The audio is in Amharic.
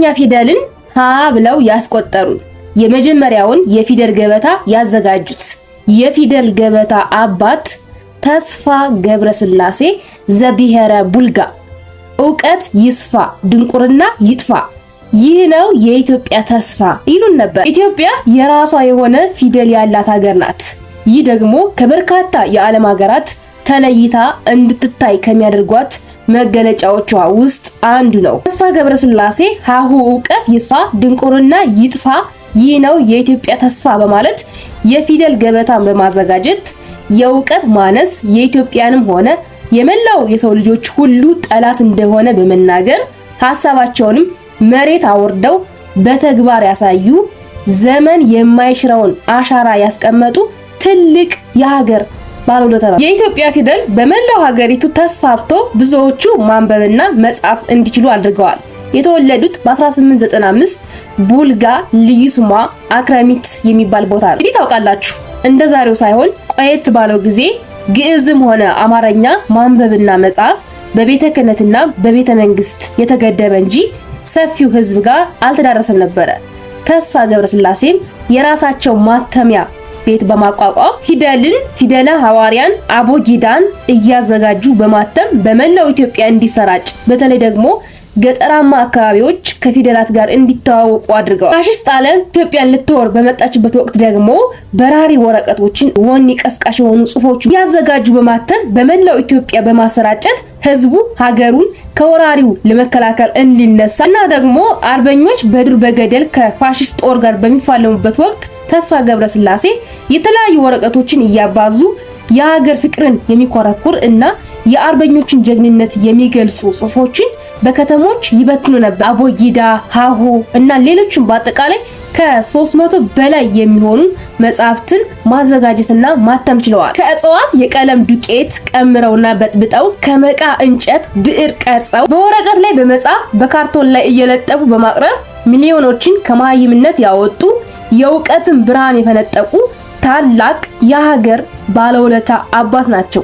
የአማርኛ ፊደልን ሀ ብለው ያስቆጠሩን፣ የመጀመሪያውን የፊደል ገበታ ያዘጋጁት የፊደል ገበታ አባት ተስፋ ገብረስላሴ ዘብሔረ ቡልጋ፣ እውቀት ይስፋ ድንቁርና ይጥፋ፣ ይህ ነው የኢትዮጵያ ተስፋ ይሉን ነበር። ኢትዮጵያ የራሷ የሆነ ፊደል ያላት ሀገር ናት። ይህ ደግሞ ከበርካታ የዓለም ሀገራት ተለይታ እንድትታይ ከሚያደርጓት መገለጫዎቿ ውስጥ አንዱ ነው። ተስፋ ገብረስላሴ ሀሁ እውቀት ይስፋ ድንቁርና ይጥፋ፣ ይህ ነው የኢትዮጵያ ተስፋ በማለት የፊደል ገበታን በማዘጋጀት የእውቀት ማነስ የኢትዮጵያንም ሆነ የመላው የሰው ልጆች ሁሉ ጠላት እንደሆነ በመናገር ሀሳባቸውንም መሬት አውርደው በተግባር ያሳዩ፣ ዘመን የማይሽረውን አሻራ ያስቀመጡ ትልቅ የሀገር ባለውለታ ናቸው። የኢትዮጵያ ፊደል በመላው ሀገሪቱ ተስፋፍቶ ብዙዎቹ ማንበብና መጻፍ እንዲችሉ አድርገዋል። የተወለዱት በ1895 ቡልጋ ልዩ ስሟ አክረሚት የሚባል ቦታ ነው። እንግዲህ ታውቃላችሁ፣ እንደ ዛሬው ሳይሆን ቆየት ባለው ጊዜ ግዕዝም ሆነ አማርኛ ማንበብና መጻፍ በቤተ ክህነትና በቤተ መንግስት የተገደበ እንጂ ሰፊው ሕዝብ ጋር አልተዳረሰም ነበረ። ተስፋ ገብረስላሴም የራሳቸው ማተሚያ ቤት በማቋቋም ፊደልን፣ ፊደለ ሐዋርያን፣ አቦጊዳን እያዘጋጁ በማተም በመላው ኢትዮጵያ እንዲሰራጭ፣ በተለይ ደግሞ ገጠራማ አካባቢዎች ከፊደላት ጋር እንዲተዋወቁ አድርገዋል። ፋሽስት ጣሊያን ኢትዮጵያን ልትወር በመጣችበት ወቅት ደግሞ በራሪ ወረቀቶችን፣ ወኔ ቀስቃሽ የሆኑ ጽሁፎች ያዘጋጁ በማተም በመላው ኢትዮጵያ በማሰራጨት ህዝቡ ሀገሩን ከወራሪው ለመከላከል እንዲነሳ እና ደግሞ አርበኞች በዱር በገደል ከፋሽስት ጦር ጋር በሚፋለሙበት ወቅት ተስፋ ገብረስላሴ የተለያዩ ወረቀቶችን እያባዙ የሀገር ፍቅርን የሚኮረኩር እና የአርበኞችን ጀግንነት የሚገልጹ ጽሁፎችን በከተሞች ይበትኑ ነበር። አቦጊዳ፣ ሀሁ እና ሌሎችም በአጠቃላይ ከ300 በላይ የሚሆኑ መጽሐፍትን ማዘጋጀትና ማተም ችለዋል። ከእጽዋት የቀለም ዱቄት ቀምረውና በጥብጠው፣ ከመቃ እንጨት ብዕር ቀርጸው በወረቀት ላይ በመጻፍ፣ በካርቶን ላይ እየለጠፉ በማቅረብ ሚሊዮኖችን ከመሃይምነት ያወጡ፣ የእውቀትን ብርሃን የፈነጠቁ ታላቅ የሀገር ባለውለታ አባት ናቸው።